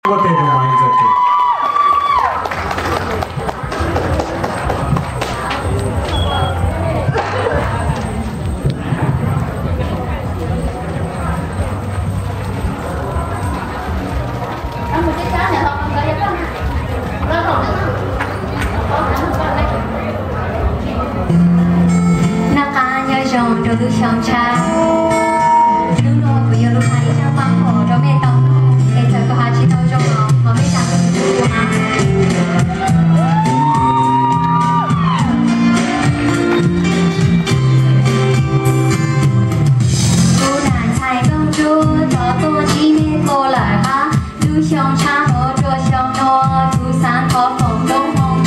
What they remind us of. Noj qab nyob zoo rau lub xyoo tshab. Hnub no kuv yuav lug has ib zaj paj huam rau mej tau mloog, es txawm kuv has tsis tau zoo los thov mej zam lub txim pub kuv hab. Kuv nam ntxhais Nkauj Ntsuab tau tuaj ntsib mej dlua lawm hab. Lub xyoo tshab no rua xyoo no, kuv xaav thov foom koob hmoov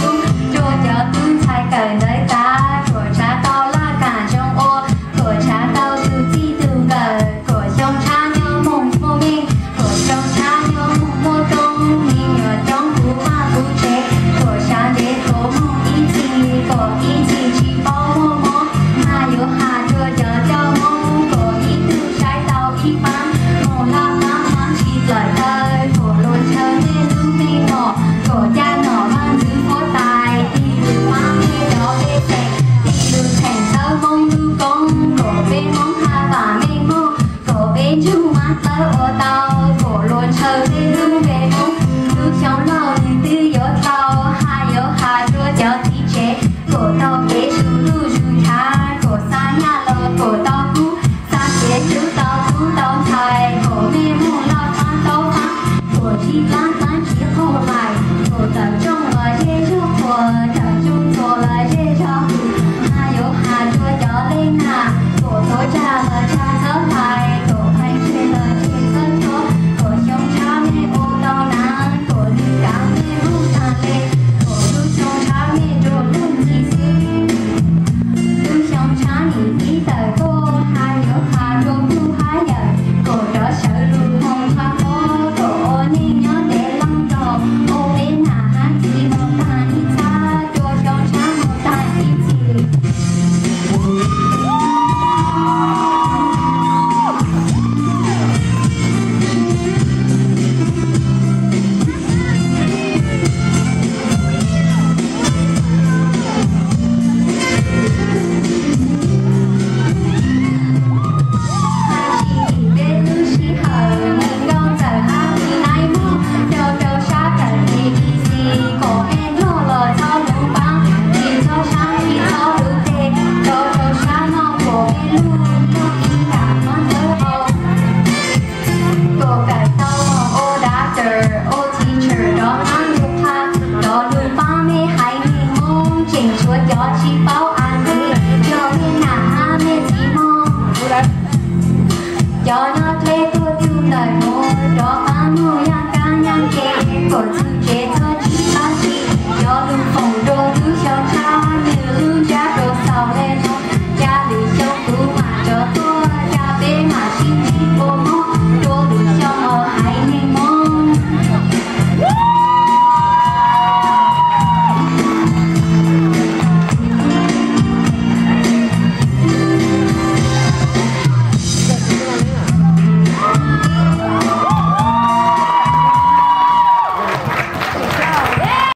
rua cov tub ntxhais kawm ntawv tav, kuas tsaav tau laj kaam zoo ua, kuas tsaav tau tus txij tus nkawm, kuas xyoo tshab nyob moog muaj meej, kuas xyoo tshab nyob moog muaj koob, me nyuam coob puv vaj puv tsev, kuas saav ntev kuas moog ib txhis, kuas ib txhis tsis paub muaj mob, hab yuav has rua cov coj moob, kuas ib tug saib tau ib faab, moog laj faab faab tsis dlaim taw, kuas luas ntshaw mej lub meej mom, kuas caj nom vaaj ntxwv huab tais, tig lug paab mej cov pej xeem, tig lug theem txhawb Moob lub koob, kuas peb Moob haj vaam meej moog, kuas peb ntsuj maab txawb ua tau, kuas luas ntshaw mej lub npe Moob, lub xyoo laug nwg twb yuav tau, hab yuav has rua cov txiv tsev, kuas tau kev zuj lub zuj nthav, kuas xa nyaj los kuas tau kub, xa kev hlub tau tub tau ntxhais, kuas mej moog laj faab tau faab, kuas tsis dlaab dlaab tsis qaug lais, kuas tawm rooj los zej zog qhuas, tawm rooj txhuas los zej zog hum, hab yuav has rua cov leej nam, kuas tuav tsag los tsag txhob hlais, kuas pheej tseg los tseg txhob chob, kuas xyoo tshab mej ua tau naav, kuas lwm kaav mej moog taag le, kuas lub xyoo tshab mej rua lub ntxhi xwb. Lub xyoo tshab nim ib tawm tuaj, hab yuav has rua kuj hab yawm, kuas rov sawv lug moog tshab pob, kuas ua neej nyob ntev laaj nrog, ua peb nam hab txiv moog taag ib txhab, rua xyoo tshab moog taag ib txhis. Hab tsis tim peb lub sij hawm, neeg nkauj ntxawm hab txiv naib muag, rau rau sab kawm A B C, kuas mej luag los txhob lub npaab, tsis txhob saab tsis txhob lub teg, rau rau sab noj kuas mej lub noj ib yam mob ntawv hau. Kuas kawm tau ua doctor, ua teacher, rov qaab lug qha, rov lug paab mej haiv neeg Moob, tseem tshuav cov tsis paub Askiv, yog mej nam hab mej txiv moog. Cov nyob dleb tuaj txug ntawm nuav, rov qaab moog yaaj kaab yaaj ke, kuas txug tsev txhob tsis paab tsi, cov lug foom rua lub xyoo tshab,